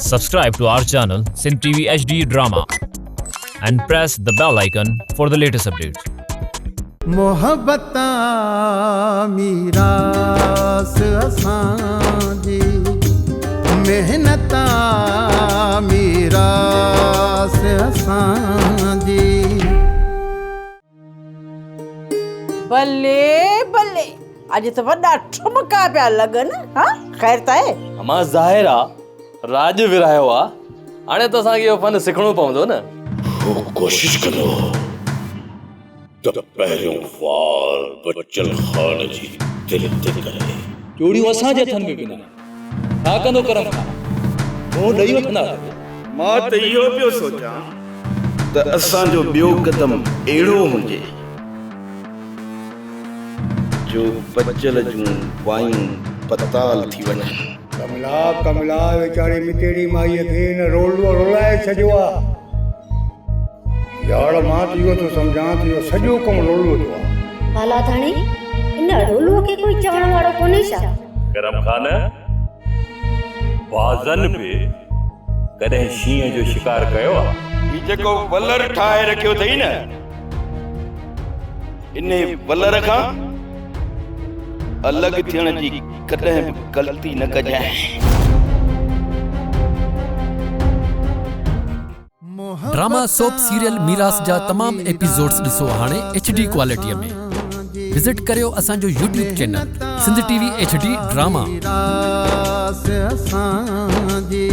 Subscribe to our channel Sindh TV HD Drama and press the bell icon for the latest updates. محبت آ ميراث اسان جي محنت آ ميراث اسان جي. بلي بلي اڄ ته وڏا ٺمڪا پيا لڳن ها خير ته آهي. امان ظاهر آ راڄ ورهايو آ هاڻي ته اسان کي اهو فن سکڻو پوندو نه. هو ڪوشش ڪندو ته پهريون وار بچل خان جي دل تي ڪري. چوڙيون اسان جي هٿن ۾ به ناهن. ڇا ڪندو ڪرم خان؟ منهن ڏئي وٺنداسين. مان ته اهو پيو سوچان ته اسان جو ٻيو قدم اهڙو هجي جو بچل جون وايون بتال ٿي وڃن. ڪملا ڪملا ويچاري متيڙي مائيء کي هن رولو رولائي ڇڏيو آ. يار مان ته اهو ٿو سمجهان ته اهو سڄو ڪم رولوء جو آ. ڀلا ڌڻي، ان رولوء کي ڪوئي چوڻ وارو ڪونهي ڇا؟ ڪرم خان، بازن به ڪڏهن شينهن جو شڪار ڪيو آ؟ هي جيڪو ولر ٺاهي رکيو اٿئي نه، انهي ولر کان الڳ ٿيڻ جي ڪڏهن به غلطي نه ڪجانء. ڊراما سوپ سيريل ميراث جا تمام ايپيسوڊز ڏسو هاڻي ايڇ ڊي ڪوالٽي ۾ وزٽ ڪريو اسان جو YouTube channel Sindh T V H D drama. ميراث اسان جي.